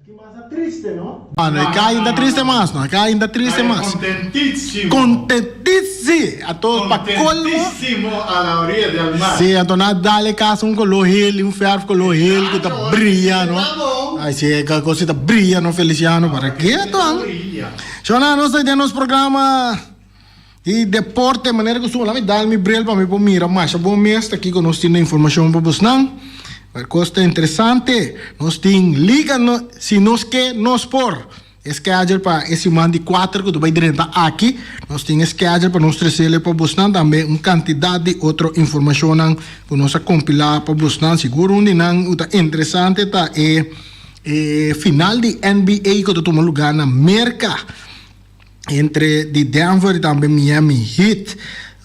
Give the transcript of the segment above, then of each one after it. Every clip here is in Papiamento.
Aki mas ta triste, no? No, e kai ta triste mas, no. E kai ta triste mas. Contentísimo. Contentísimo. Anto pa colmo. Contentísimo a la orilla del mar. Sí, anto nan a dal e casa un color hel y un verf color hel cu ta bria, no? Ay, sí, e cos ta bria, no, Feliciano? Para ke, anto? Shona, nos ta den nos programa di deporte, manera cu suma. Lami dal mi bril pa mi por mira masha bon mes ta kico nos tin na informacion pa bosnan. Cual cos ta interesante, nos tin liga no, si nos ke, nos por. E schedule pa e siman di cuater cu ta bay drenta aki, nos tin e schedule pa nos trecele pa bosnan, tambe un cantidad di otro informacionnan cu nos a compila pa bosnan. Sigur un di nan cu ta interesante ta e e final di NBA cu ta tuma lugar na Merca. Entre di Denver y tambe Miami Heat.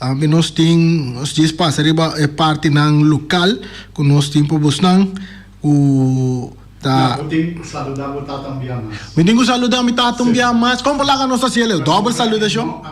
Tambe nos tin, nos djis pasa riba e partinan local cu nos tin pa bosnan cu ta. No, bo tin cu saluda bo tata un bia mas. Mi tin cu saluda mi tata un bia mas. Con por laga nos ta haci el? Dobel saludacion. No,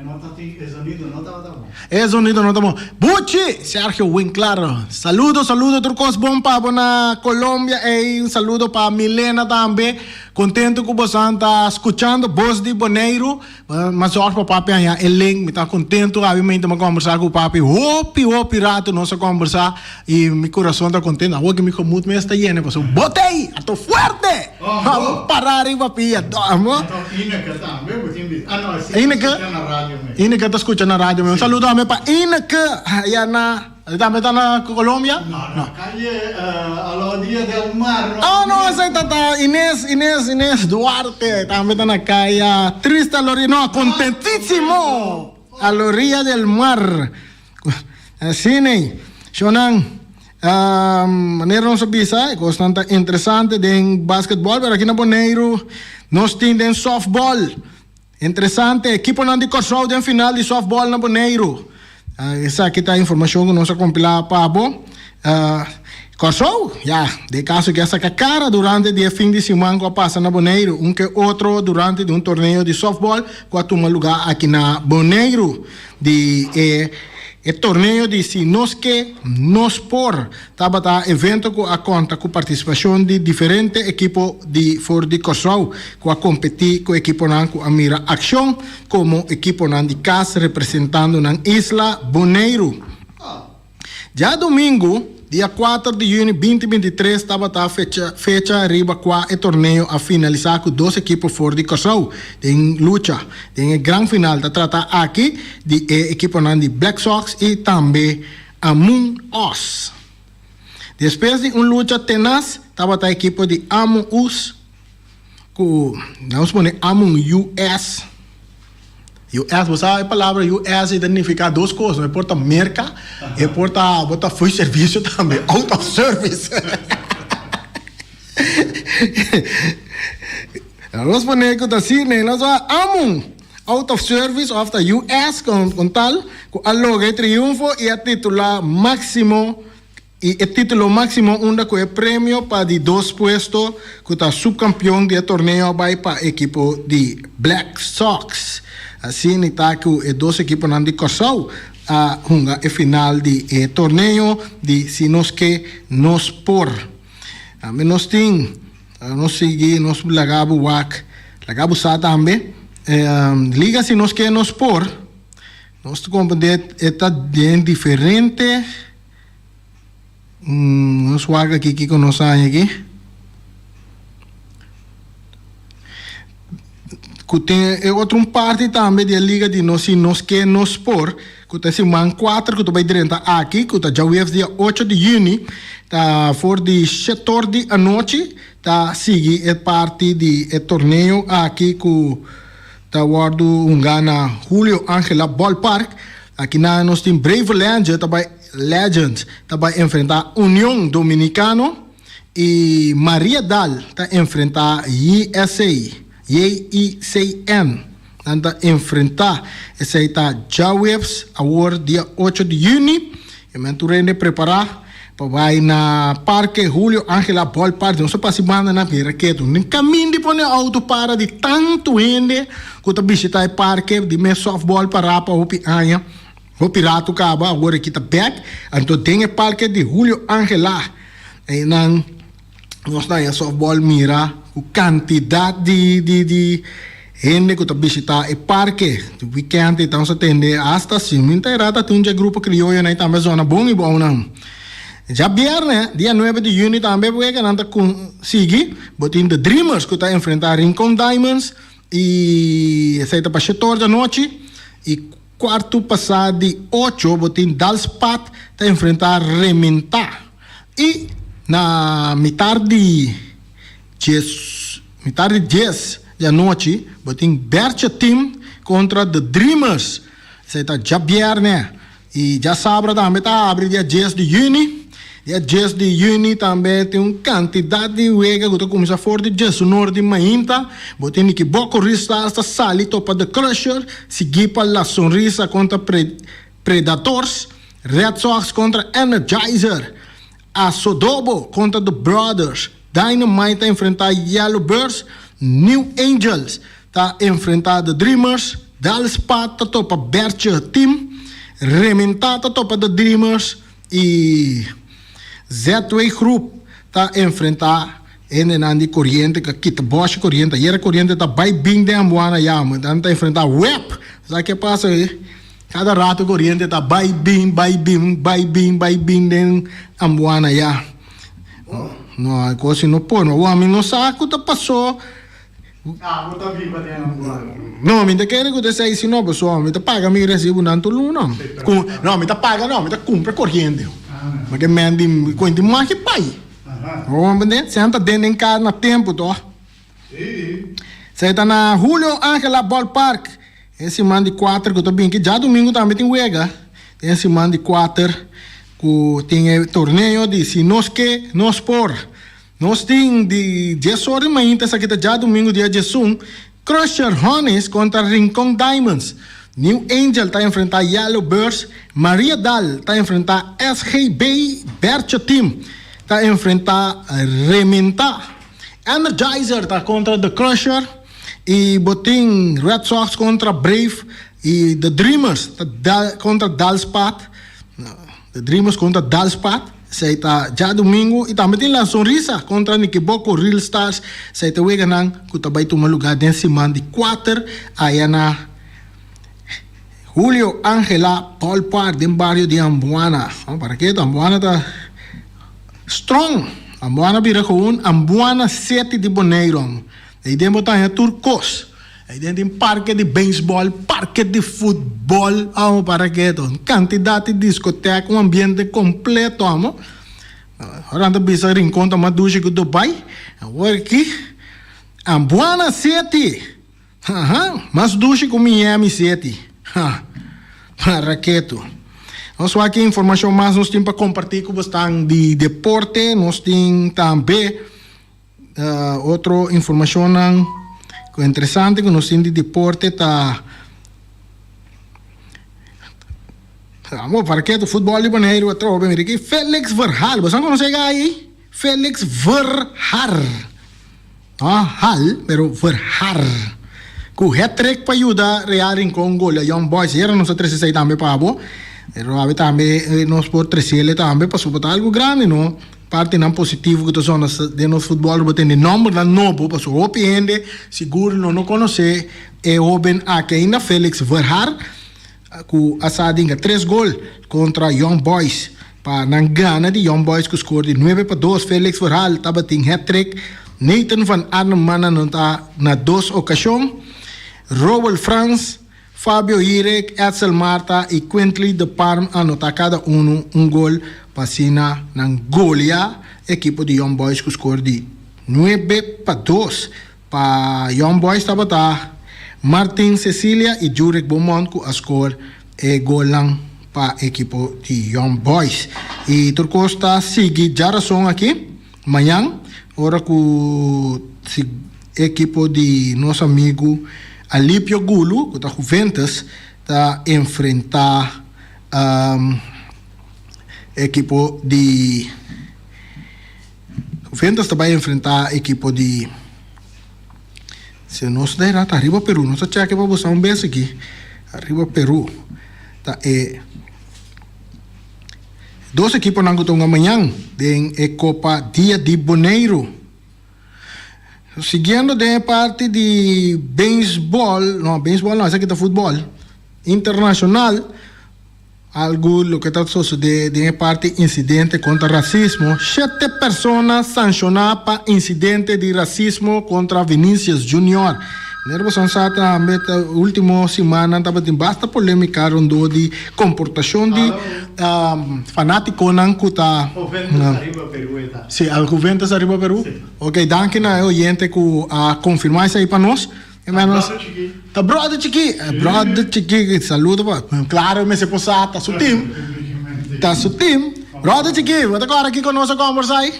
no ta tin, e zonido no tabata bon. E zonido no ta bon. Buchi! Sergio Winklaar. Saludo, saludo tur cos bon pa bo na Colombia ey. Un saludo pa Milena tambe. Contento cu bosan ta scuchando Bos di Boneiru. Ma zorg pa papi haña e link. Mi ta contento abi mente mi a combersa cu papi. Hopi hopi rato nos a combersa y mi curason ta contento. Awor cu mi gemoed mes ta yena pasobra bo ta ey! Ato fuerte! Abo para riba pia. Amo. Anto Ineke tambe bo tin bisa. Ah no, esey ta Ineke? scucha na radio mes. Ineke ta scucha na radio mes. Un saludo tambe pa Ineke aya na. E tambe ta na Colombia? No, na calle a la orilla del mar. Oh no, esey ta ta Inés, Inés, Inés Duarte. Tambe ta na caya triste a la orilla, no, contentísimo a la orilla del mar. Asina ey. Shownan, manera nos a bisa, e cosnan ta interesante den basketball, pero aki na Boneiru nos tin den softball. Interesante, ekiponan di Kòrsou den final di sòftbòl na Boneiru. Esaki ta informashon ku nos a kompilá pa bo. Kòrsou, ya, den kaso ke a saka kara durante di e fin di siman ku a pasa na Boneiru, un ke otro durante di un torneo di sòftbòl ku a tuma lugá aki na Boneiru. Di e E torneo di Si Nos Ke, Nos Por tabata evento ku a konta ku partisipashon di diferente ekipo di for di Kòrsou ku a kompetí ku ekiponan ku a mira akshon komo ekiponan di kas representando nan isla Boneiru. Djadumingu, dia kuater di yüni 2023 tabata fecha fecha riba kua e torneo a finalisá ku dos ekipo for di Kòrsou den lucha den e gran final. Ta trata aki di e ekiponan di Black Sox i tambe Among Us. Despues di un lucha tenas tabata ekipo di Among Us ku nos pone Among US. US, bo sa e palabra US ta nifica dos cos, no? E por ta Merca, e por ta bo ta fo'i servicio tambe, out of service. Nos pone cu ta asina, nos a Among out of service of ta US con con tal cu a logra e triunfo y a titula maximo I e titulo maximo unda cu e premio pa di dos puesto cu ta subcampeon di e torneo a bay pa ekipo di Black Sox. Asina ta cu e dos ekiponan di Corsou a hunga e final di e torneo di Si Nos Ke Nos Por. Tambe nos tin, nos sigui nos laga bo wak, laga bo sa tambe, Liga Si Nos Ke Nos Por, nos ta comprende e ta den diferente. Nos wak aki kiko nos haña aki. Ku tin e otro un parti tambe di e liga di nos si nos ke nos por, ku ta e siman kuater ku ta bai drenta aki, ku ta djaweves dia ocho di yüni, ta for di shetor di anochi ta sigui e parti di e torneo aki ku ta wòrdu hunga na Julio Angela Ballpark. Aki nan nos tin Brave Legend ta bai Legends ta bai enfrenta Union Dominicano y Maria Dal ta enfrenta JSC, JICN. Nan ta enfrenta esey ta djaweps awor dia ocho di juni. E men tur hende prepara pa bai na Parke Julio Angela Ballpark. Nos a pasa e banda nan mira ketu. Nin camin di pone auto para di tantu hende cu ta bishita e parke di mes softball para pa hopi aña. Hopi rato caba awor aki ta bek. Anto den e parke di Julio Angela. Eynan. Nos ta haña softball mira ku kantidat di di di hende ku ta bishitá e parke. Di weekend ei ta nos a tende asta si mi ta erá ta tin un dje grupo krioyonan ei tambe zona bon i bounan. Djabièrnè dia nuebe di yüni tambe weganan ta sigui. Bo tin The Dreamers ku ta enfrentá Rincon Diamonds i esei ta pa shetor di anochi i kuartu pasá di ocho bo tin Dalspat ta enfrentá Rementá. I na mitar di djes, mitar di djes di anochi, bo tin Bertje Team kontra The Dreamers. Esei ta djabièrnè. I djasabra tambe ta habri dia djes di yüni. Dia djes di yüni tambe tin un kantidat di wega ku ta kuminsá for di djesunor di mainta. Bo tin Nikiboko Real Stars ta sali topa The Crusher, siguí pa La Sonrisa kontra Predators, Red Sox kontra Energizer, Asodobo kontra The Brothers, Dynamite ta enfrentá Yellow Birds, New Angels ta enfrentá The Dreamers, Dallas Pat ta topa Bertje Team, Rementá ta topa The Dreamers i ZW Groep ta enfrentá hendenan di koriente ku a kita bòshi koriente. Ayera koriente ta bai bin den Ambuana ya, nan ta enfrentá web. Sa ke pasa? Kada rato koriente ta bai bin, bai bin, bai bin, bai bin den Ambuana ya. No, e kos no por. No, ami no sa ku ta pasó. Ah, bo ta biba den Ambuana. No, mi ta kere ku ta esei si no, pasobra mi ta paga mi resibunan tur luna. Ku, no, mi ta paga no, mi ta kumpra koriente. Ma ke men di kuenti mas ki pai. Bo comprende? Sean ta den den kas na tempu toh. Esei ta na Julio Angela Ballpark. E siman di kuater ku ta bin ki djadumingu tambe tin wega. Den e siman di kuater ku tin e torneo di Si Nos Ke, Nos Por. Nos tin di dies or di mainta esaki ta djadumingu dia diesun, Crusher Honeys kontra Rincon Diamonds. New Angel ta enfrentá Yellow Birds, Maria Dal ta enfrentá SGB Bertje Team ta enfrentá Rementá. Energizer ta kontra The Crusher. I bo tin Red Sox kontra Brave i The Dreamers ta kontra Dalspat. The Dreamers kontra Dalspat, esei ta djadumingu. I tambe tin La Sonrisa kontra Nikiboko Real Stars, esei ta weganan ku ta bai tuma lugá den siman di kuater aya na Julio Angela Ballpark den bario di Ambuana. Para ke Ambuana ta strong. Ambuana bira gewoon Ambuana City di Boneiru. Ei den bo ta haña tur kos. Ei den tin parke di beisbòl, parke di futbòl, amo para keto. Kantidat di diskotèk, un ambiente kompleto amo. Ora nan ta bisa Rincon ta mas dushi ku Dubai, awor aki Ambuana City, haha, mas dushi ku Miami City, ha, para keto. Nos wak ki informashon mas nos tin pa kompartí ku bosnan di deporte, nos tin tambe. Otro informacionnan cu interesante cu nos tin di deporte ta Amo para ke tu futbol di Boneiru atrobe mira aki Felix Verhal bo sa conoce e guy ei? Felix Verhar no Hal pero Verhar cu hat trick pa yuda Real Rincon golia Young Boys ayera nos a trece esey tambe pa bo pero awe tambe nos por trece tambe pasobra ta algo grandi no. Partinan positivo ku ta sona den nos futbòl riba tende nòmbernan nobo pasobra hopi hende sigur lo no konosé e hóben aki ainda, Felix Verhaar, ku a sa dinga tres gol kontra Young Boys pa nan gana di Young Boys ku skor di 9-2. Felix Verhaar tabatin hat-trick, Nathan van Arnhem a nota na dos okashon, Roel Frans, Fabio Hirek, Edsel Marta i Quintley de Parm a anotá kada unu un gol pa asina nan goleá ekipo di Young Boys ku skor di 9-2. Pa Young Boys tabata Martin Cecilia i Jurek Beaumont ku a skor e golnan pa ekipo di Young Boys. I tur kos ta sigui djarason aki mañan ora ku si Ekipo di nos amigu Alipio Gulu ku ta Juventus ta enfrentá ekipo di Juventus ta bai enfrentá ekipo di si nos ta era ta Arriba Peru nos ta chèke pa bosa un bes aki Arriba Peru ta e. Dos ekiponan ku ta hunga mañan den e Kopa Dia di Boneiru. Siguiendo den e parti di beisbòl, no beisbòl no, esaki ta futbòl internashonal, algu loke ta sosodé den e parti insidente kontra rasismo, shete persona sanshoná pa insidente di rasismo kontra Vinicius Junior. Manera boso sa tambe ta ultimo simannan tabatin basta polémika rondó di komportashon di fanátikonan ku ta. Juventus ariba Peru e ta. Si, al Juventus ariba Peru? Si. Ok, danki na e oyente ku a konfirmá esei pa nos. Ta bròder chikí. Ta bròder chikí. Bròder chikí, saludo pa. Klaro mester por sa, ta su tim. Ta su tim. Bròder chikí, bo ta kòrda kiko nos a kòmbersá ei?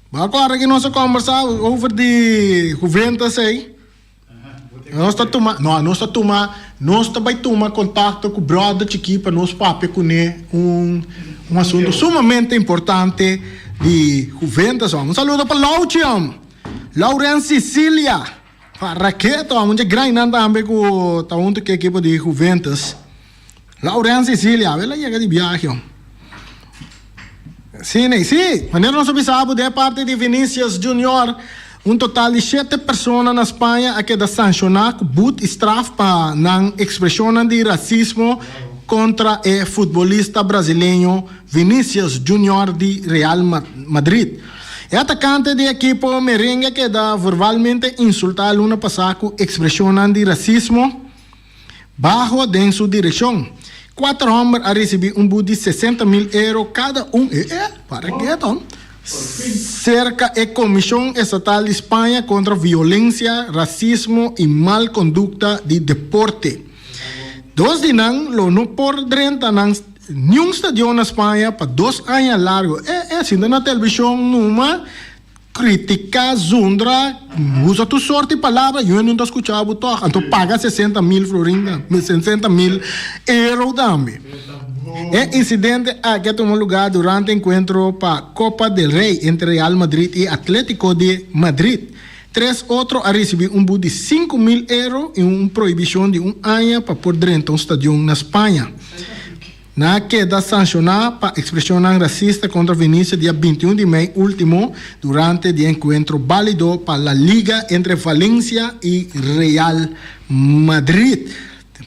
Bo a kòrda kiko nos a kòmbersá over di Juventus ei? Nos ta tuma, no, nos ta tuma, nos ta bai tuma kontakto ku bròder chikí pa nos papia kuné un un asuntu sumamente importante di Juventus. Un saludo pa Louchi, Lauren Sicilia, pa Raketo, un dje grainan tambe ku ta huntu ku e ekipo di Juventus. Lauren Sicilia, el a yega di biahe. Sí, nee, sí. Manera nos a bisa bo den e parti di Vinicius Junior, un total di shete persona na Spaña a keda sanshoná ku but i straf pa nan ekspreshonnan di rasismo kontra e futbolista brasileño Vinicius Junior di Real Madrid. E atakante di ekipo merengue a keda verbalmente insultá luna pasá ku ekspreshonnan di rasismo. Baho den su direkshon. Kuater hòmber a risibí un but di 60.000 euro kada un, e e, para ke ton, serka e Komishon Estatal di Spaña kontra Violensia, Rasismo i Mal Kondukta di Deporte. Dos di nan lo no por drenta nan niun stadion na Spaña pa dos aña largu. E e, sinta na televishon numa. Critica, zundra, usa tur soort di palabra, yu no ta scucha bo toch, anto paga 60.000 florin, 60.000 euro tambe. E incidente aki a tuma lugar durante encuentro pa Copa del Rey entre Real Madrid y Atletico de Madrid. Tres otro a ricibi un but di 5.000 euro y un prohibicion di un aña pa por drenta un stadion na Spaña. Nan a keda sanshoná pa ekspreshonnan rasista kontra Vinicius dia 21 di mei último durante di e enkuentro bálido pa La Liga entre Valencia i Real Madrid.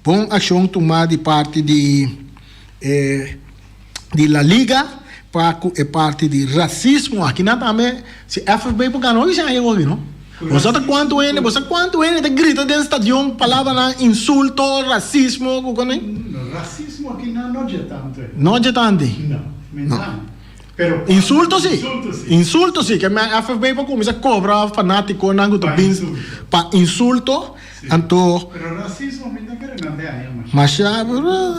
Bon akshon tumá di parti di e di La Liga pa ku e parti di rasismo. Aki nan tambe si FFB por gana hopi si aña hopi no. Bo sa ta kuantu hende, bo sa kuantu hende ta grita den stadion palabranan insulto, rasismo ku kone? No, rasismo aki nan no dje tantu. No dje tantu? No, mi nan. Pero Insulto si. Insulto si. Insulto si, ke men FFB por kuminsá kobra fanatikonan ku ta Pa bin insulto. pa insulto, Si. anto. Pero rasismo mi ta kere nan den aña masha. Masha,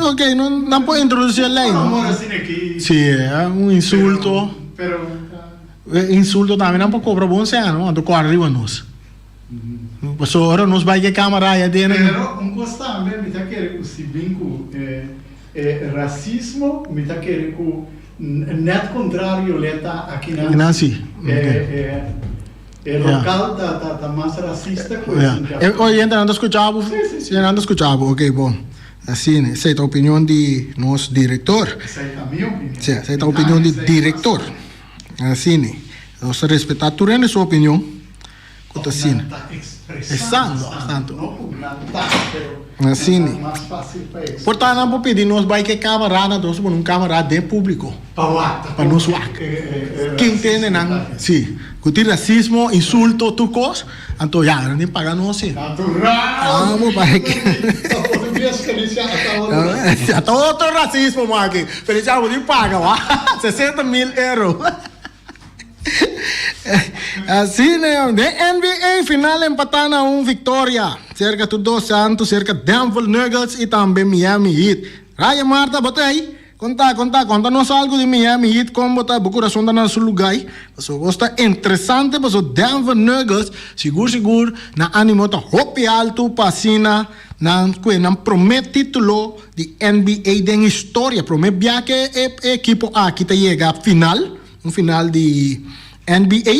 ok, no, nan por introdusí e lei, no? Amor asina aki. Si, un insulto. Pero, pero ta. E insulto tambe nan por cobra bon sea no, anto cora riba nos. Pasobra ora nos bay ke camara aya den. Pero un cos tambe mi ta kere cu si bin cu e racismo mi ta kere cu net contrario le ta akinan. Akinan si. E local ta mas racista cu esun di afuera. Oye nan ta scucha bo? Si nan ta scucha bo, ok bon. Asina, esey ta opinion di nos director. Esey ta mi opinion. Si, esey ta opinion di director. Asina, nos ta respetá tur hende su opinion ku ta asina. Exacto. Asina. Por ta nan por pidi nos bai ke kamara nan nos pone un kamara den públiko pa nos wak ken tende nan si ku tin rasismo, insulto, tur kos anto ya nan tin paga nos si. Amo bai ke. Ata otro rasismo aki. Feliciano bo tin paga wa 60.000 euro. Asina den NBA final empatá na un viktoria serka tur dos Santos serka Denver Nuggets i tambe Miami Heat. Ryan Marta bo ta ei? Konta konta konta nos algu di Miami Heat kon bo ta bo kurason ta na su lugá ei pasobra kos ta interesante pasobra Denver Nuggets sigur sigur nan animo ta hopi altu pa asina nan kue nan promé titulo di NBA den historia. Prome bia ke e ekipo aki ta yega final, un final di NBA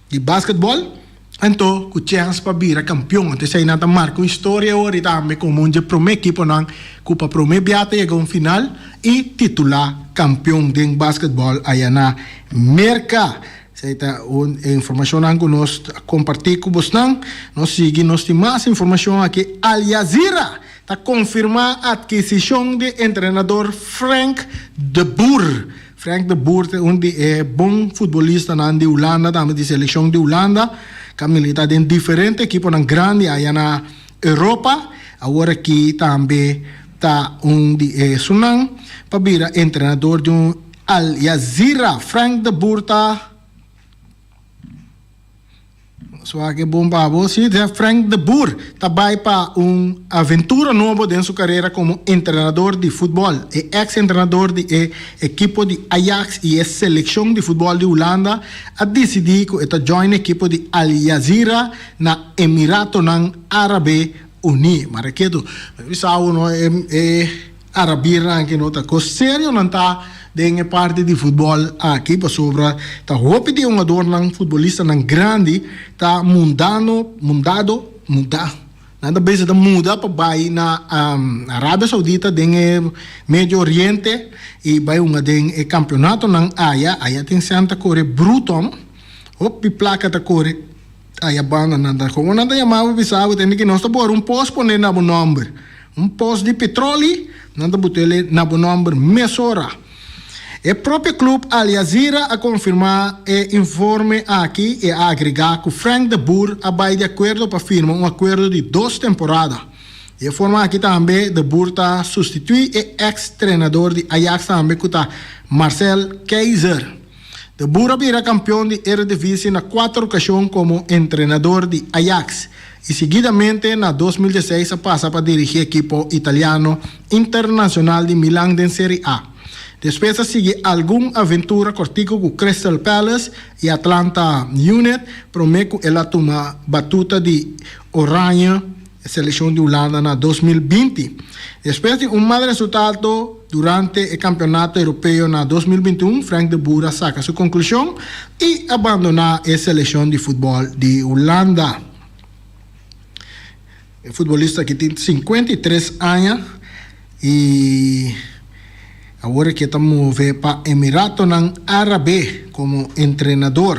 di basketball. Anto ku chèns pa bira kampion. Anto esei nan ta marka un historia awor i tambe komo un dje promé ekiponan ku pa promé bia ta yega un final i titulá kampion den basketbòl aya na Merka. Esei ta un e informashonnan ku nos ta kompartí ku bosnan. Nos sigui nos tin mas informashon aki. Al Jazeera ta konfirmá atkisishon di entrenador Frank de Boer. Frank de Boer ta un di e bon futbolistanan di Hulanda, tambe di selekshon di Hulanda, ku a milita den diferente ekiponan grandi aya na Europa. Awor aki tambe ta un di esunnan pa bira entrenador di un Al Jazira. Frank de Boer ta. Suak e bon pa bo. Si, Frank de Boer ta bai pa un aventura nobo den su carera como entrenador di futbol. E ex entrenador di e ekipo di Ajax y e seleccion di futbol di Hulanda a dicidi cu e ta join ekipo di Al Jazira na Emiratonan Arabe Uni. Mara ketu, mi bisa bo no e. Arabirnan aki no ta cos serio nan ta den e parti di futbol aki pasobra ta hopi di e hungadornan futbolistanan grandi ta mundano mundado muda nan ta beza ta muda pa bay na Arabia Saudita den e Medio Oriente y bay hunga den e campeonatonan aya aya tin cen ta core bruto no hopi placa ta core aya banda nan ta como nan ta yama bo bisa bo tende ki nos ta bora un post pone na bo nomber. Un pos di petroli, nan ta but'el na bo nòmber mesora. E propio club Al Jazeera a konfirmá e informe aki i a agregá ku Frank de Boer a bai di akuerdo pa firma un akuerdo di dos temporada. Di e forma aki tambe De Boer ta sustituí e eks trenador di Ajax tambe ku ta Marcel Keizer. De Boer a bira kampion di Eredivisie na kuater okashon komo entrenador di Ajax i seguidamente na 2016 a pasa pa dirigí ekipo italiano Internazionale di Milan den Serie A. Despues a sigui algun aventura kòrtiku ku Crystal Palace i Atlanta United promé ku el a tuma batuta di Oranje selekshon di Hulanda na 2020. Despues di un mal resultado durante e kampeonato europeo na 2021, Frank de Boer a saka su konklushon i a bandoná e selekshon di futbòl di Hulanda. E futbolista aki tin 53 aña i awor aki e ta move pa Emiratonan Árabe komo entrenador.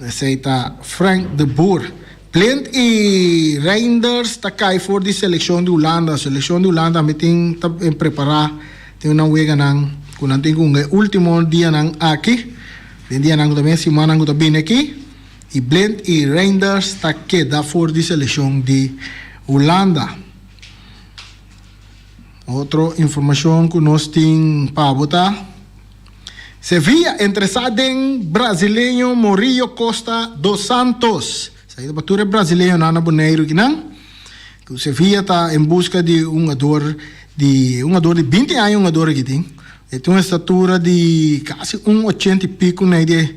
Esei ta Frank de Boer. Blind i Reinders ta kai for di selekshon di Hulanda. Selekshon di Hulanda tambe tin ta prepará tin nan weganan ku nan tin ku hunga e último dianan aki. Den dianan ku ta bini, simannan ku ta bini aki. I Blind i Reinders ta keda for di selekshon di Hulanda. Otro informashon ku nos tin pa bo ta. Sevilla interesá den brasileño Murillo Costa dos Santos. Esaki ta pa tur e brasileñonan na Boneiru kinan. Ku Sevilla ta en buska di un hungador di un hungador di binti aña un hungador aki tin. E tin un estatura di kasi un ochenta i piku nei di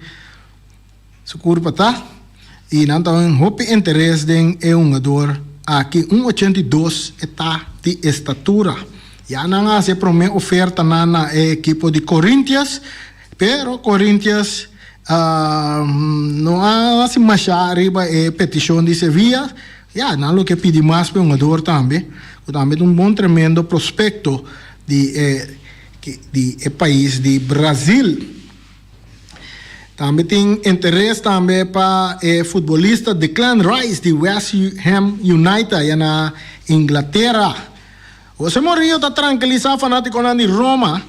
su kurpa ta. I nan ta un hopi interes den e hungador aki. Un 82 e ta di estatura. Ya nan a hasi e promé ofertanan na e ekipo di Corinthians, pero Corinthians no a hasi mashá riba e petishon di Sevilla. Ya, nan lo ke pidi mas pa e hungador tambe, ku tambe ta un bon tremendo prospekto di e di e pais di Brazil. Tambe tin interes tambe pa e futbolista Declan Rice di West Ham United aya na Inglatera. Jose Mourinho ta trankilisá fanátikonan di Roma.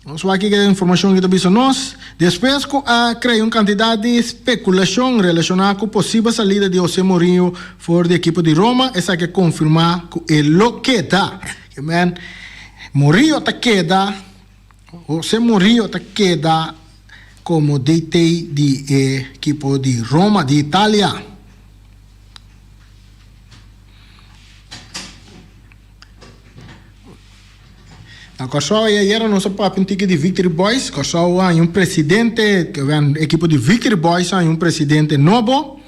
Nos wak kiko e informashon aki ta bisa nos. Despues ku a krea un kantidat di spekulashon relashoná ku posibel salida di Jose Mourinho for di ekipo di Roma, esaki a konfirmá ku e lo keda. Mourinho ta keda. Jose Mourinho ta keda komo DT di e ekipo di Roma di Italia. Na Kòrsou ayera nos a papia un tiki di Victory Boys. Kòrsou a haña un presidente, ekipo di Victory Boys a haña un presidente nobo.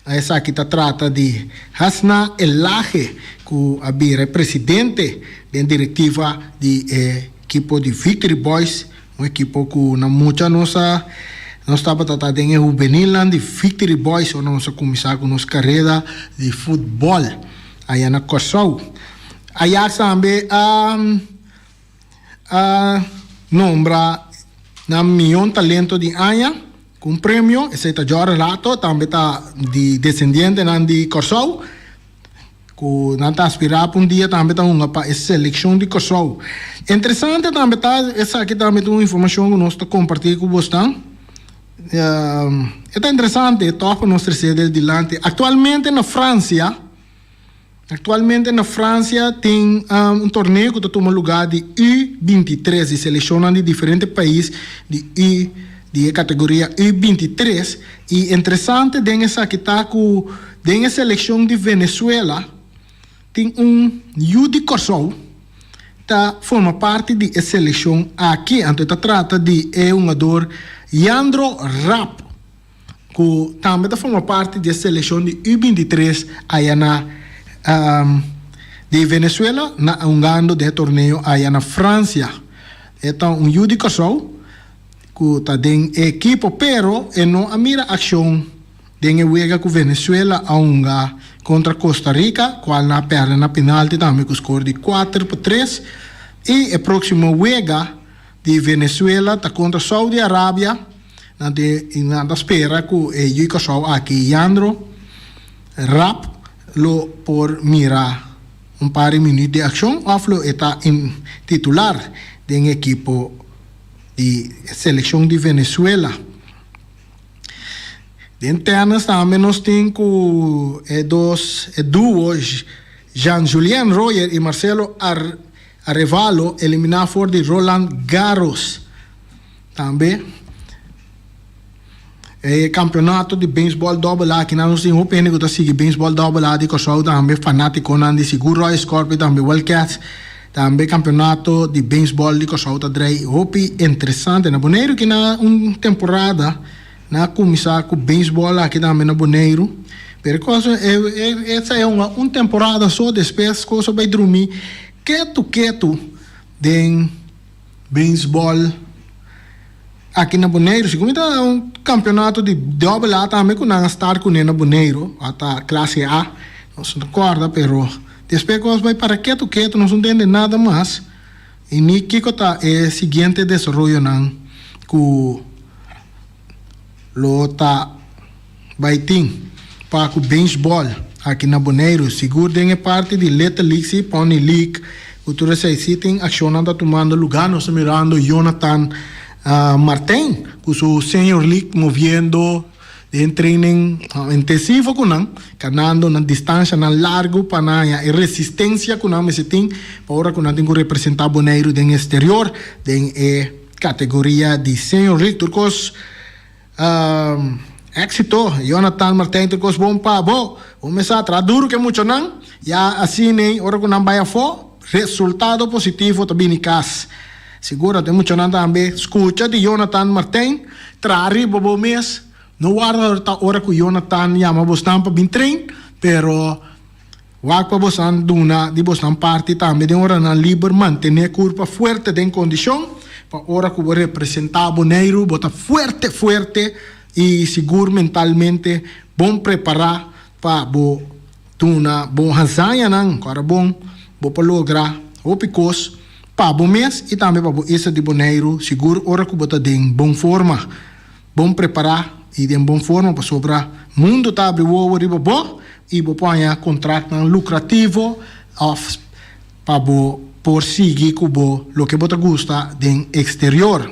Esaki ta trata di Hasna Elage ku a bira e presidente den direktiva di e ekipo di Victory Boys, un ekipo ku na mucha nos a Nos tabata ta den e hubenilnan di Victory Boys ora nos a kuminsá ku nos karera di futbòl aya na Kòrsou. Ajax tambe a a nombra nan mion talento di aña ku un premio, esei ta Jorrel Hato, tambe ta di desendientenan di Kòrsou. Ku nan ta aspirá pa un dia tambe ta hunga pa e selekshon di Kòrsou. Interesante tambe ta, esaki tambe ta un informashon ku nos ta kompartí ku bosnan. E ta interesante tòg pa nos tres'é del dilanti. Aktualmente na Fransia, aktualmente na Fransia tin un torneo ku ta tuma lugá di U 23, di selekshonnan di diferente pais di U, di e kategoria U 23. I interesante den esaki ta ku den e selekshon di Venezuela tin un yu di Kòrsou ta forma parti di e selekshon aki. Anto e ta trata di e hungador Yandro Rapp ku tambe ta forma parti di e selekshon di U 23 aya na di Venezuela na hungando den e torneo aya na Fransia. E ta un yu di Kòrsou. Ku ta den e ekipo pero e no a mira akshon den e wega ku Venezuela a hunga kontra Costa Rica kual nan a pèrdè na penalti tambe ku skor di 4-3 i e próksimo wega di Venezuela ta kontra Saudi Arabia nan tin i nan ta spera ku e yu Kòrsou aki Yandro Rapp lo por mira un par di minüt di akshon òf lo e ta titular den e ekipo di seleccion di Venezuela. Den tennis tambe nos tin cu e dos e duo Jean-Julien Rojer y Marcelo Arevalo elimina for di Roland Garros. Tambe e campeonato di baseball double A kinan nos tin hopi hende cu ta sigui baseball double A di Corsou tambe fanaticonan di sigur Royal Scorpions tambe Wildcats tambe campeonato di baseball di Corsou ta drei hopi interesante na Boneiru kina un temporada nan a cuminsa cu baseball aki tambe na Boneiru pero e cosa esa e hunga un temporada so despues cosa bay drumi ketu ketu den Beisbòl aki na Boneiru si kuminta un kampionato di dòbel A tambe ku nan a start kuné na Boneiru a ta klase A nos no ta kòrda pero despues kos bai para ketu ketu nos no tende nada mas i ni kiko ta e siguiente desaroyonan ku lo ta bai tin pa ku beisbòl aki na Boneiru. Sigur den e parti di Little League si, Pony League ku tur esei si tin akshonnan ta tumando lugá. Nos ta mirando Jonathan Martijn ku su Senior League moviendo den training intensivo ku nan, kanando nan distanshanan largu pa nan haña e resistensia ku nan mester tin pa ora ku nan tin ku representá Boneiru den exterior den e Categoria di Senior League tur cos exito Jonathan Martijn tur cos bon pa bo bo mester a traha duro ke muchanan ya asina ora cu nan bay afo resultado positivo ta bini cas sigur ate muchanan tambe scucha di Jonathan Martijn traha riba bo mes no warda ta ora cu Jonathan yama bosnan pa bin train pero Wak pa bosan duna di bosnan parti tambe den oranan liber mantené kurpa fuerte den kondishon pa ora ku bo representá Boneiru bo ta fuerte fuerte i sigur mentalmente bon prepará pa bo duna bo hazañanan ku ora bon bo por logra hopi kos pa bo mes i tambe pa bo isla di Boneiru sigur ora ku bo ta den bon forma. Bon prepará i den bon forma pasobra mundu ta abri wowo riba bo i bo por haña kontraktnan lukrativo òf pa bo por sigui ku bo loke bo ta gusta den eksterior.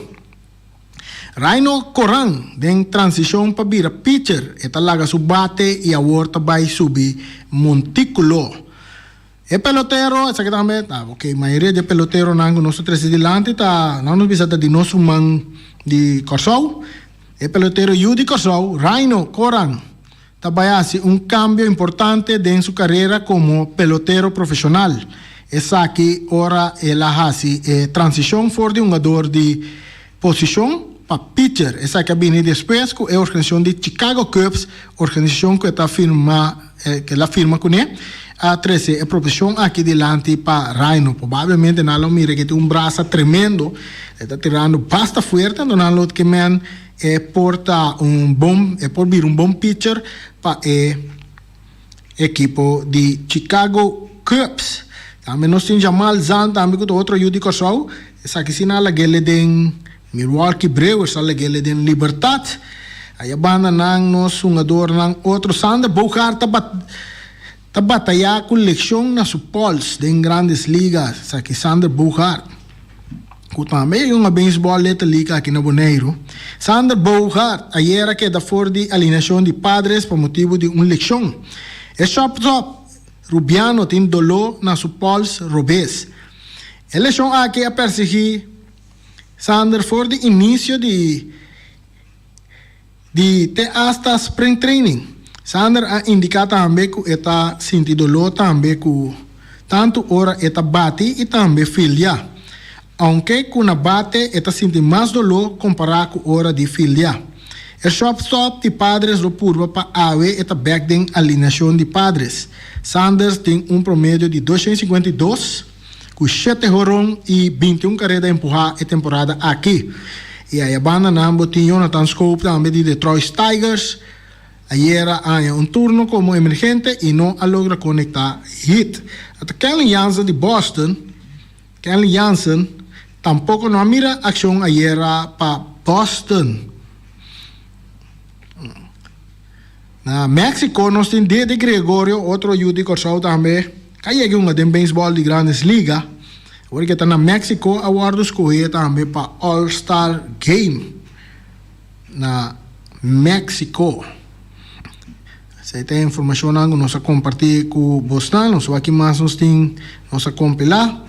Raino Koran den transishon pa bira picher e ta laga su bate i awor ta bai subi montíkulo. E pelotero, esaki tambe ta ok, mayoria di e peloteronan ku nos ta trese dilanti ta, nan nos bisa ta di nos ruman di Kòrsou. E pelotero yu di Kòrsou, Raino Koran, ta bai hasi un kambio importante den su karera komo pelotero profeshonal. Esaki ora el a hasi e transishon for di hungador di posishon pa pitcher. Esaki a bini despues ku e organisashon di Chicago Cubs, organisashon ku e ta firma ku el a firma kuné, a trese e proposishon aki dilanti pa Raino. Probablemente nan lo mira ku e tin un brasa tremendo, e ta tirando basta fuerte, anto nan lo ke men. E por ta un bon, e por bira un bon pitcher pa e ekipo di Chicago Cubs. Tambe nos tin Jamal Zalm tambe ku ta otro yu di Kòrsou. Esaki si nan a lag'ele den Milwaukee Brewers, a lag'ele den Libertad. Aya banda nan nos hungadornan otro Sander Bogaerts ta bat ta batayá ku lekshon na su pols den Grandes Ligas. Esaki Sander Bogaerts. Ku tambe e un a beisbòl Little League aki na Boneiru. Sander Bogaerts ayera keda for di alineashon di Padres pa motibu di un lekshon. E shortstop Rubiano tin doló na su pòls robes. E leshon aki a persiguí Sander for di inisio di di te asta spring training. Sander a indiká tambe ku e ta sinti doló tambe ku tantu ora e ta bati i tambe fildia. Ounke ku na bate e ta sinti mas doló kompará ku ora di fildia. E shortstop di Padres lo purba pa awe e ta bèk den alineashon di Padres. Sanders tin un promedio di 252 ku shete horon i 21 kareda empuhá e temporada aki. I aya banda nan bo tin Jonathan Schoop tambe di Detroit Tigers. Ayera a haña un turno komo emergente i no a logra konektá hit. Ata Kenley Jansen di Boston. Kenley Jansen tampoco no a mira accion ayera pa Boston. Na Mexico nos tin Dede Gregorio, otro yu di Corsou tambe, ka yega hunga den baseball di Grandes Liga. Awor ke ta na Mexico a wordo scohe tambe pa All Star Game na Mexico. Esei ta e informashonnan ku nos a kompartí ku bosnan. Nos wak ki mas nos tin nos a kompilá.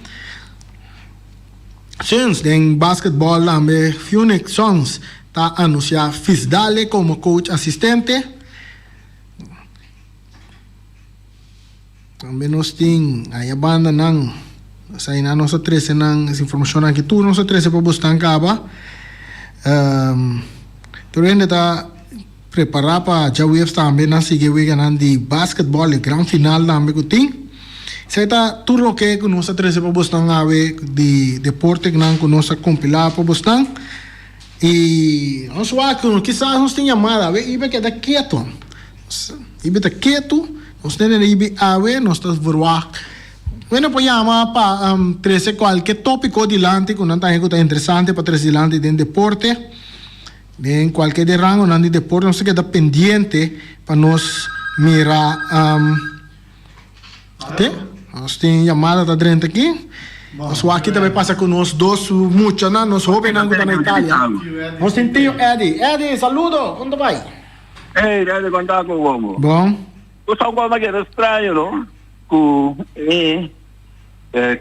Suns den basketbòl tambe Phoenix Suns ta anunsiá Fisdale komo coach asistente. Tambe nos tin aya bandanan, esainan nos a trese nan es informashonnan aki tur nos a trese pa bosnan kaba. Tur hende ta prepará pa djaweps tambe nan sigui e weganan di basketbòl, e gran final tambe ku tin. Esei ta tur loke ku nos a trese pa bosnan awe di deportenan ku nos a kompilá pa bosnan. I nos wak ku kisas nos tin yamada awe i keda ketu. Ibi ta ketu, nos tene na ibi awe, nos ta verwagt. Wende por yama pa trese kualke topiko dilanti ku nan ta haña ku ta interesante pa trese dilanti den deporte, den kualke di rangonan di deporte nos ta keda pendiente pa nos mira. Te, nos tin yamada ta drenta aki. Nos wak ki ta bai pasa ku nos dos muchanan, nos hobennan ku ta na Italia. Nos tin tio Eddie. Eddie, saludo! Kon ta bai? Hey, Eddie, kon ta ku bobo? Bon. Bo sa un kos keda straño, no? Ku e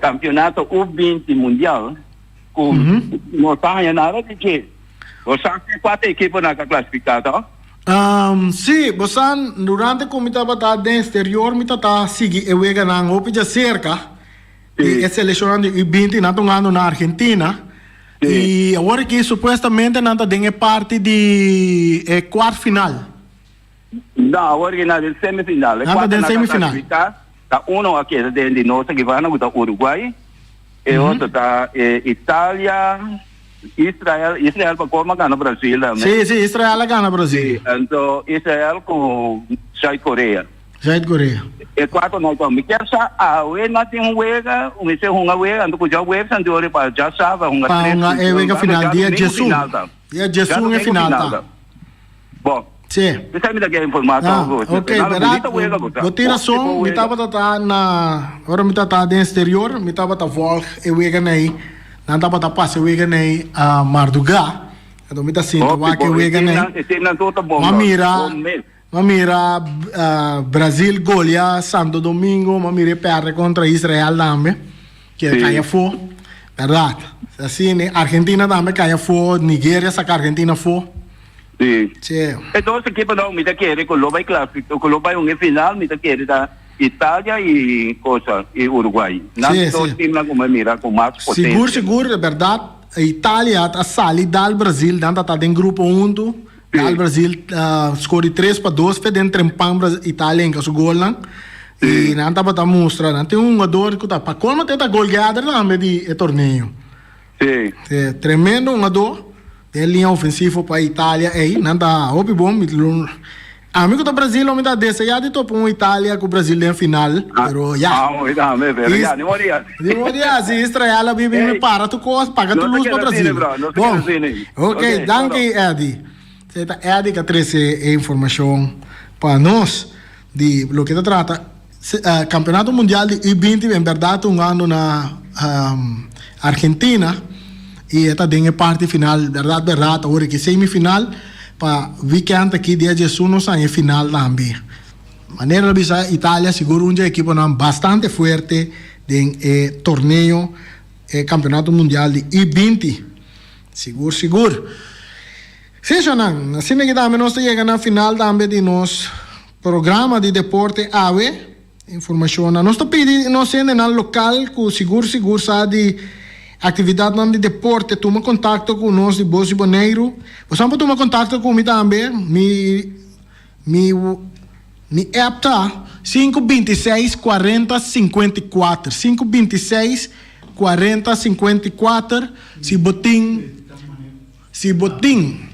kampeonato U20 mundial ku no ta haña nada di dje. Bo sa kua ta ekiponan ka klasifiká, to? Sí, bo sa, durante ku mi tabata den exterior mi ta sigui e weganan hopi djaserka di e selekshonnan di U20, nan ta hungando na Argentina. I awor aki supuestamente nan ta den e parti di e kuart final. No, awor aki nan den semifinal. Nan ta den semifinal. Ta uno a keda den di nos aki banda ku ta Uruguay, e otro ta Italia. Israel, Israel pa colmo a gana Brasil tambe. Sí, sí, Israel a gana Brasil. Sí, anto Israel cu Zuid Korea. Zuid Korea. E cuatro no ta. Mi kier sa awe na tin un wega, mi mester hunga wega, anto cu djaweps anto ora pa djasabra hunga Pa tres hunga e wega final, dia djesun. Dia djesun e final ta. Bon. Sí. Esei mi ta kier informa Ah, toch. ok, Nada, berdad. bonita wega bo ta. Bo tin Hopi rason, bon mi wega. tabata ta na, ora mi tabata den exterior, mi tabata volg e wega nei, nan tabata pasa e wega nei a mardugá, anto mi ta sinta Hopi wak e bon. E wega nei. teamnan, e teamnan tur ta bon M'a no. mira, Bon mes. m'a mira ah, Brazil golia Santo Domingo, m'a mira e perde contra Israel tambe, ke Sí. kai afó, berdad. Asina, Argentina tambe kai afó, Nigeria saka Argentina afó. Sí. Sí. E dos ekiponan mi ta kere ku lo bai klasifika, ku lo bai un e final, mi ta kere ta Italia i cosa, i Uruguay. Nan Sí, dos sí. teamnan ku mi a mira ku mas Sigur, potensia. sigur, e bèrdat. Italia ta sali dal Brazil, nan ta ta den grupo huntu. Sí. Dal Brazil skor di 3-2 fe den trempan Bra Italia hinka su golnan. Sí. I nan tabata mustra, nan tin un hungador ku ta pa kolmo te ta goalgetter tambe di e torneo. Sí. Sí, tremendo hungador. Den liña ofensivo pa Italia ey nan ta hopi bon mi lo ami ku ta Brasil lo mi ta desea di topa un Italia ku Brasil den final pero ya Ah mi tambe pero ya ni moria ni moria si Israel a bibi mi para tur kos paga tur lus pa Brasil bon ok danki Eddy esey ta Eddy ka trese e informashon pa nos di loke ta trata Campeonato Mundial di U binti en berdad ta hungando na Argentina y e ta den e parti final berdad berdad awor aki semifinal pa weekend aki dia diesun nos haña e final tambe. Manera ta bisa Italia sigur un dje ekiponan bastante fuerte den e torneo e Campeonato Mundial di U binti sigur sigur. Si shonnan asina aki tambe nos ta yega na final tambe di nos. Programa di deporte awe, Informashonnan. Nos ta pidi nos hendenan lokal ku sigur sigur sa di aktividatnan di deporte tuma kontakto ku nos di Bos di Boneiru. Bosan por tuma kontakto ku mi tambe. Mi mi mi app ta sinku 26 40 54, sinku 26 40 54 si bo tin si bo tin.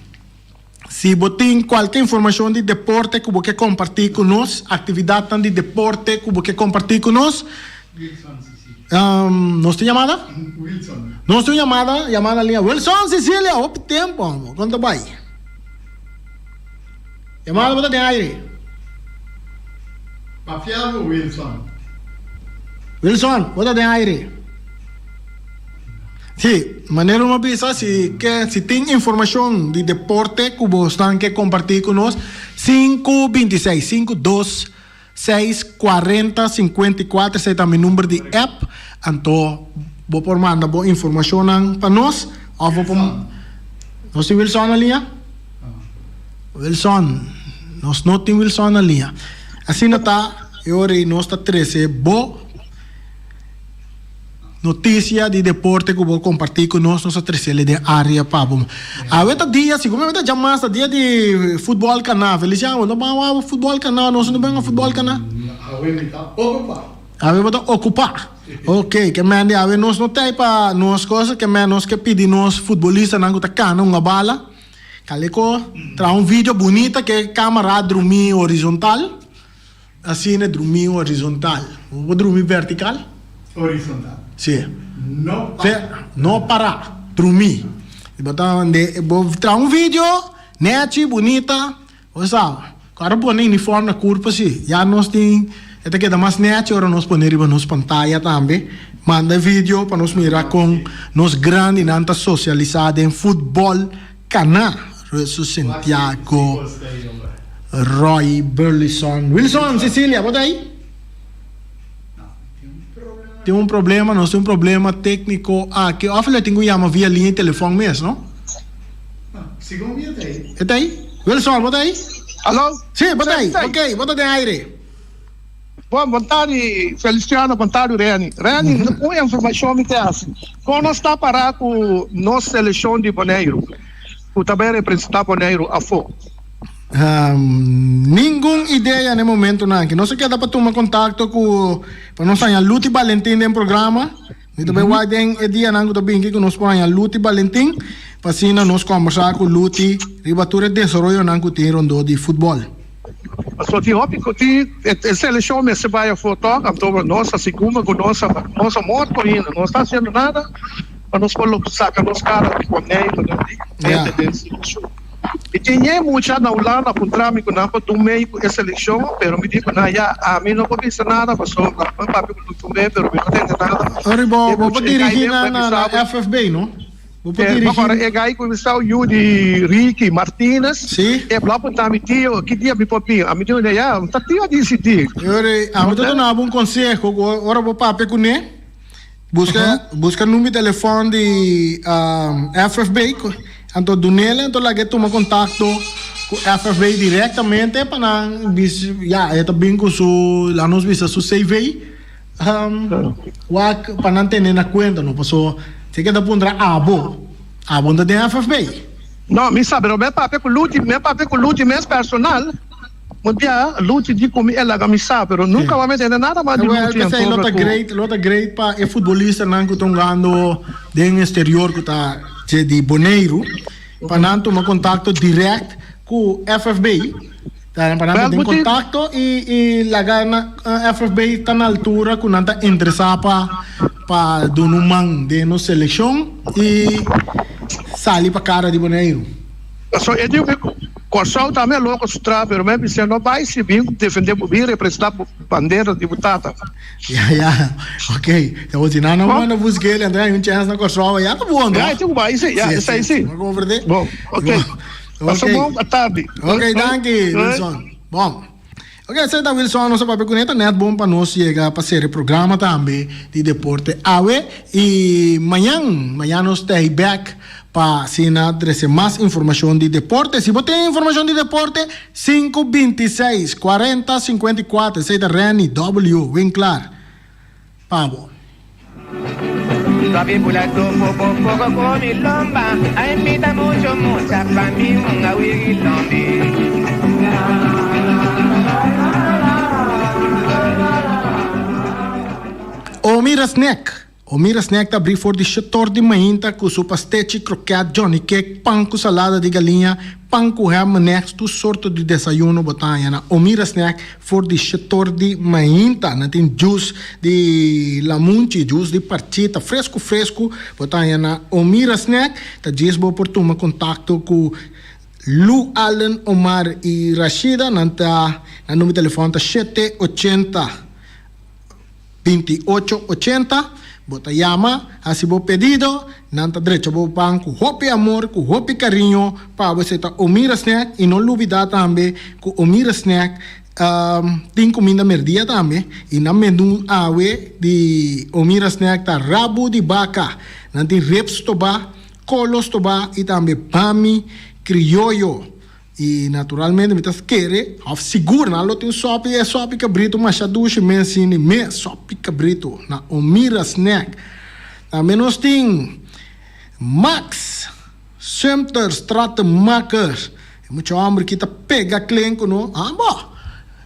Si bo tin kualke informashon di deporte ku bo ke kompartí ku nos, aktividatnan di deporte ku bo ke kompartí ku nos, nos tin yamada? Nos tin un yamada, yamada na liña. Wilson Cecilia, hopi tempu amo, kon ta bai? Yamada bo ta den aire. Papia bo Wilson. Wilson, bo ta den aire. Sí, manera un a bisa, si ke, si tin informashon di deporte ku bosnan ke kompartí ku nos, sinku 26, sinku dos seis kuarenta sinkuenta i kuater, esei ta mi number di app, anto bo por manda bo informashonnan pa nos, òf bo por, nos tin Wilson na liña? Wilson, nos no tin Wilson na liña. Asina ta, e ora ei nos ta trese bo Noticia di deporte cu bo comparti cu nos, nos a trece den area pa bo. Awe ta dia, segun mi ta djamas ta dia di futbol cana. Feliciano, bo no ban wak futbol cana, nos no ban futbol cana? Awe mi ta ocupa. Awe bo ta ocupa. Ok, ke men di awe nos no tey pa nos cosa, ke men nos ke pidi nos futbolistanan cu ta cana un bala, caleco traha un video bunita ke camara drumi horizontal. Asina drumi horizontal. Bo por drumi vertical? Horizontal. Si. No para. No para. Drumi. Bo ta bo traha un video nechi, bunita, bo sa. Ora pone uniform na curpa si, ya nos tin, e ta keda mas nechi ora nos pone riba nos pantaya tambe. Manda e video pa nos mira con nos grandinan ta socialisa den futbol cana. Russell Santiago, Roy Burleson, Wilson Cecilia, bo ta ei? Tin un problema, nos tin un problema técnico aki. Of lo tin cu yama via liña di telefon mes, no? Segun mi e ta ei. E ta ei? Wilson, bo ta ei? Alo? Sí, bo ta ei. Ok, bo ta den aire. Bon, bon tardi Feliciano, bon tardi Reni. Reni, un informacion mi ta haci. Con nos ta para cu nos seleccion di Boneiru, cu ta bay representa Boneiru afo? Ningun idea n'e momentonan aki. Nos a keda pa tuma contacto cu, pa nos haña Luti Balentin den programa. Mi ta bay wak den e dianan cu ta binki cu nos por haña Luti Balentin, pa asina nos combersa cu Luti riba tur e desaroyonan cu tin rondó di futbol. Pasobra tin hopi cu tin e seleccion mester bay afo tok, anto nos a siguma cu nos a nos a morto ainda, no ta haciendo nada pa nos por saca nos cara di Boneiru den di den seleccion. Mi tin ñe mucha na Hulanda a puntra mi cu nan por dun mei cu e seleccion, pero mi di cu nan ya ami no por bisa nada pasobra mi a papia cu Lutumbe pero mi no tende nada. Sorry bo bo por dirigi na na FFB no? Bo por dirigi. Ora e gai cuminsa yu di Ricky Martinez Si. e bla punta mi tio ki dia mi por bin ami di ya ta tio a dicidi. Ora ami ta duna bo un conseho cu ora bo papia cune busca busca number di telefon di FFB anto dunele anto laga e tuma contacto cu FFB directamente pa nan bis ya e ta bin cu su laga nos bisa su CV. Wak pa nan tene na cuenta no paso si ke ta puntra abo, abo no ta den FFB. No, mi sa, pero mi a papia cu Luchi, mi a papia cu Luchi mes personal, un dia Luchi di cu mi e laga mi sa, pero nunca bo a mete nada mas di Luchi en Pesey lo sobre ta cu. great, lo ta great pa e futbolistanan cu ta hungando den exterior cu ta di Boneiru. pa nan tuma kontakto dirèkt ku FFB. Pa nan ta den kontakto i i laga na FFB ta na altura ku nan ta interesá pa pa duna un man den nos selekshon i sali pa kara di Boneiru. Pasobra e di ku Kòrsou tambe a logra su traha pero mi a bisa no bai si bin defende bo bin representá bo bandera di bo tata. Ya ya ok ta bo si nan no manda busk'el anto hay un chèns na Kòrsou ya ta bon Ya e tin ku bai si ya esei si. Bon ok. Pasa bon atardi. Ok, danki Wilson. Bon. Ok, esei ta Wilson, nos a papia kuné, ta nèt bon pa nos yega pa sera e programa tambe di deporte awe i mañan, mañan nos ta ei bèk pa asina trese mas informashon di deporte. Si bo tin informashon di deporte, sinku 26 40 54, esei ta Renny W. Winklaar. Pa bo. Omira Snack Omira Snack ta abrí for di shetor di mainta ku su pastechi, kroket, johnny cake, pan ku salada di galiña, pan ku ham, menèks, tur sorto di desayuno bo ta haña na Omira Snack For di shetor di mainta nan tin juice di lamunchi, juice di parchita fresku fresku bo ta haña na Omira Snack. Ta djis bo por tuma kontakto ku Lu Allen, Omar i Rashida. Nan ta nan number di telefòn ta shete ochenta 28 ochenta. Bo ta yama, hasi bo pedido, nan ta drecha bo pan ku hopi amor, ku hopi kariño pa bo. Esei ta Omira Snack i no lubida tambe ku Omira Snack tin kuminda merdia tambe i nan menu awe di Omira Snack ta rabu di baka, nan tin ribs stobá, kolo stobá i tambe bami krioyo. I naturalmente mi ta kere, òf sigur nan lo tin sòpi, e sòpi kabritu masha dushi mes sini mes sòpi kabritu na Omira Snack. Tambe nos tin Max Sumter Stratenmaker, e mucha hòmber ki ta pega klen ku no, ah bo,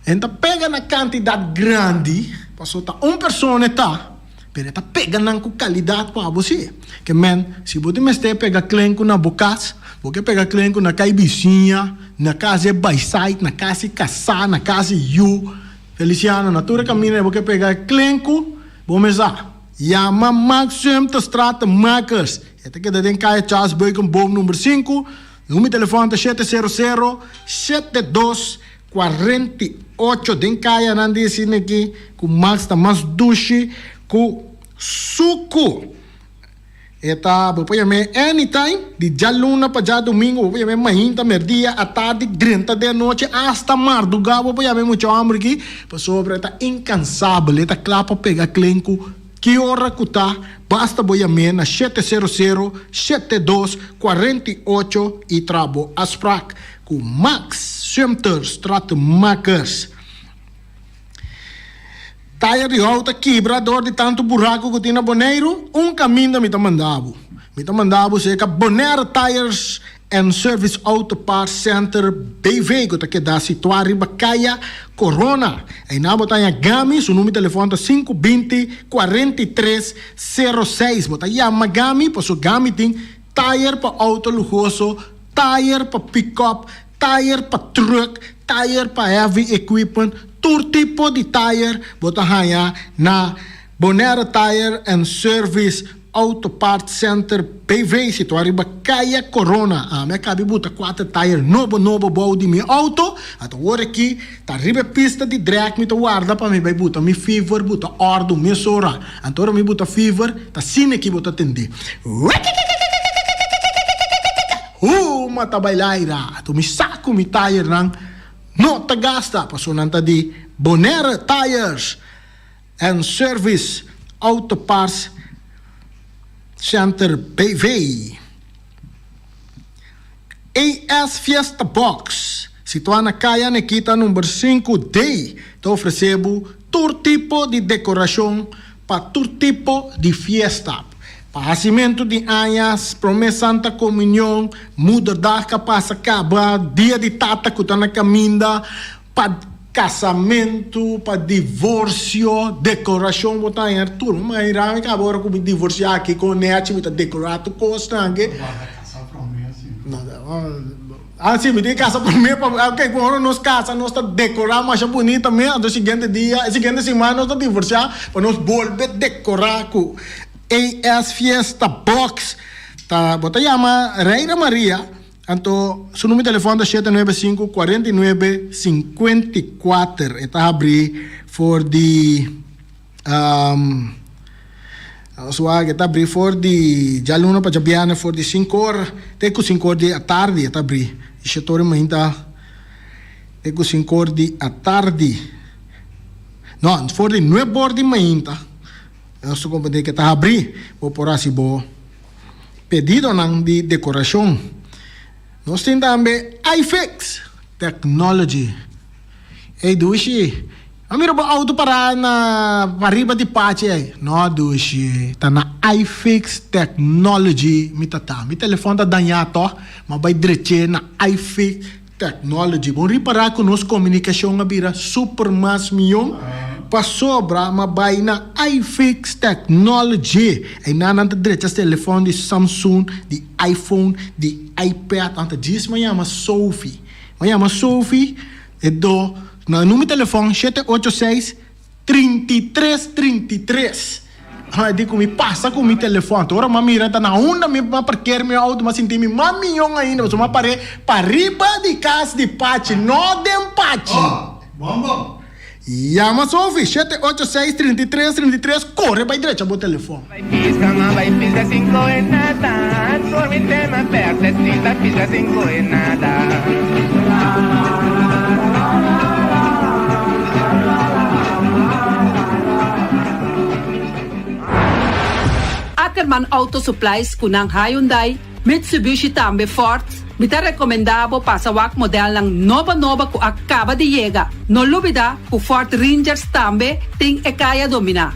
e ta pega na kantidat grandi, pasobra ta un persona e ta. Pero e ta pega nan ku kalidat ku abo si. Ke men, si bo tin mester pega klenku na bo kas, bo ke pega klenku na kai bisiña, na kas di e baisait, na kas di kasá, na kas di yu, Feliciano, na tur e kaminda bo ke pega klenku, bo mes sa. Yama Maxim te Stratenmakers. E ta keda den Kaya Charles Beukenboom number sinku. Number di telefòn ta shete sero sero, shete dos, 48 den kayanan di esina aki ku Max ta mas dushi ku suku. E ta bo por yam'é anytime, di djaluna pa djadumingu, bo por yam'é mainta, merdia, atardi, drenta den anochi, asta mardugá bo por yam'é mucha hòmber aki, pasobra e ta inkansabel, e ta kla pa pega klen ku ki ora ku ta, basta bo yam'é na shete sero sero, shete dos, 48 i traha bo afsprak. Ku Max Sumter Stratenmakers. Taya di hou ta kibra dor di tantu buraku ku tin na Boneiru, un kaminda mi ta manda bo. Mi ta manda bo serka Bonaire Tires and Service Auto Parts Center BV ku ta keda situá riba Kaya Corona. Einan bo ta haña Gami, su number di telefòn ta sinku binti, 43, sero seis. Bo ta yama Gami pasobra Gami tin Tayer pa auto luhoso, tayer pa pick-up, tayer pa truck, tayer pa heavy equipment, tur tipo di tayer bo ta haña na Bonaire Tire and Service Auto Parts Center BV situá riba Kaya Corona. Ami a kabi buta kuater tayer nobo nobo bou di mi auto, ata wor aki ta riba e pista di drek mi ta warda pa mi bai buta mi fever, buta ordu mesora. Anto ora mi buta fever, ta asina ki bo ta tende. Huma ta bai laira. Anto mi sa ku mi tayernan no ta gasta, pasobra nan ta di Bonaire Tires and Service Auto Parts Center BV. AS Fiesta Box, situá na Kaya Nekita number sinku D, ta ofresé bo tur tipo di dekorashon pa tur tipo di fiesta. Pa hasimentu di aña, Promé Santa Komunion, Moederdag ka pasa kaba, Dia di Tata ku ta na kaminda, pa kasamentu, pa divorsio, dekorashon bo ta haña tur. Mi imagina mi kaba ora ku mi divorsiá aki kon nechi mi ta dekorá tur kosnan aki. Guarda kasa promé si. No. Ah si, mi tin kasa promé pa ok ku ora nos kasa nos ta dekorá masha bunita mes anto siguiente dia e siguiente siman nos ta divorsiá pa nos bolbe dekorá ku AS Fiesta Box ta bo ta yama Reina Maria anto su numero di telefòn ta shete nuebe sinku kuarenta i nuebe sinkuenta i kuater e ta habrí for di. Nos wak e ta abrí for di djaluna pa djabièrnè for di sinkor te ku sinkor di atardi e ta abrí. Di shetor di mainta te ku sinkor di atardi. No, for di nuebor di mainta nos ta komprendé ku e ta abrí. Bo por hasi bo pedidonan di dekorashon. Nos tin tambe iFix Technology. Ey dushi, a mira bo auto pará na pariba di pachi ey. No dushi, ta na iFix Technology mi ta ta. Mi telefòn ta dañá tòg, m'a bai drech'é na iFix Technology. Bon ripará ku nos komunikashon a bira super mas mion pasobra m'a bai na iFix Technology. Einan nan ta drecha telefòn di Samsung, di iPhone, di iPad. Nan ta djis m'a yama Sophie. M'a yama Sophie. E do na numero telefon shete ocho seis, trinta i tres, trinta i tres. E di ku mi pasa ku mi telefon. Te ora mi a mira ta na unda mi a parker mi auto mi a sinti mi mas mion ainda pasobra mi a par'é pariba di kas di Pachi, no den Pachi. Oh, bon bon. Yama Sophie, shete ocho seis, trinta i tres, trinta i tres, kore bai drecha bo telefon. Bai pisca ma bai pisca sin coge nada Por mi tema perde si bai pisca sin coge nada. Ackerman Auto Supplies cu nan Hyundai, Mitsubishi tambe Ford, mi ta recomenda bo pasa wak modelnan nobo nobo cu a caba di yega. No lubida cu Ford Rangers tambe tin e caya domina.